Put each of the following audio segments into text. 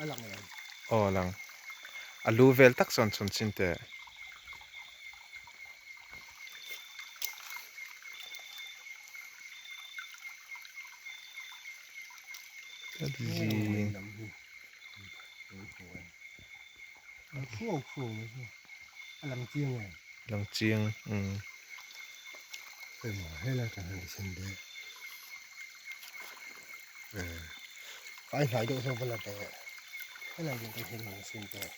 A lang em? Aw a lang. A lu vel tak sawn chhun chin teh. Lang chiang em? Lang chiang umm. Hei helai kan han ti chhin teh. Ai hnai deuh zawk vel a teh. Helai vel te hian han chhin teh.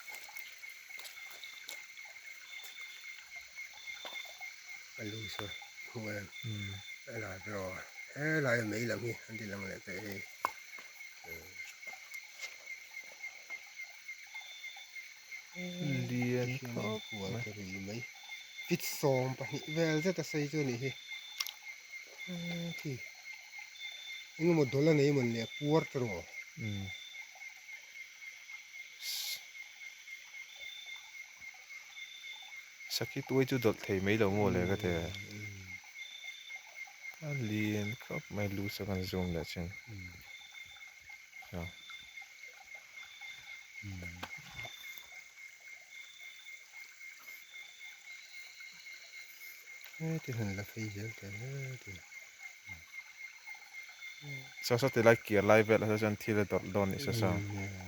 A lu saw hmuh em? Helai pawh helai a mei lam hi an ti lang leh teh hei. Lian khawp mai. Fit 12 vel zet a sei chu a nih hi. Khi engemaw dawl a nei mawn le a puar ta rawh. Sakhi tuai chu dawlh thei mai lo maw le ka ti. A lian khawp mai lu sak an zoom leh chin. Heti han la phei zel teh heti. Saw saw ti lai kir lai vel ah chuan thil a dawrh dawn nih saw saw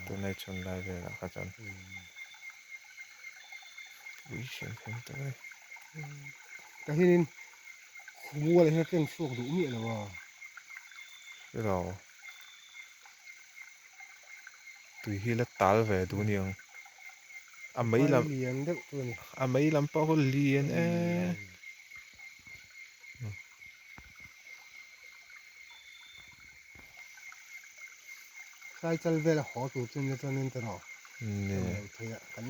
tunlai chhun lai vel ah kha chuan ui hriam hriam tak a ni. Tah hianin khumual ah hian a tleng chhuak duh miah lo a. Hre lo. Tui hi la tal ve duh aniang. A mei lam lian deuh chu a ni. A mei lam pawh khaw lian e. Sai chal vel a haw tur chu nia chuan in tiraw. Ni. Thei a kan.